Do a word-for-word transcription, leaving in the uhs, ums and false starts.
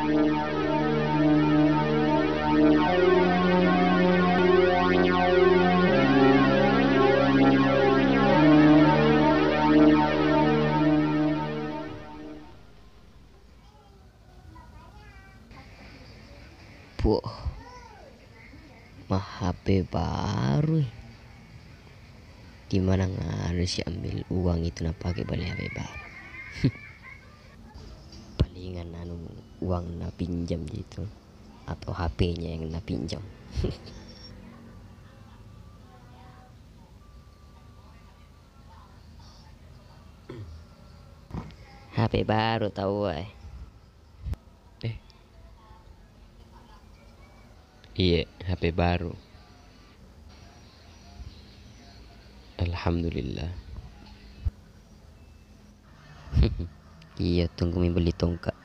Puh, ma H P baru. Di mana nganu si ambil uang itu na pake beli H P baru? Palingan anu, uang na pinjam ji itu, atau H P-nya yang na pinjam. H P baru tau, eh. Eh. Iye, H P baru. Alhamdulillah. Iya, tunggu mi beli tongkat.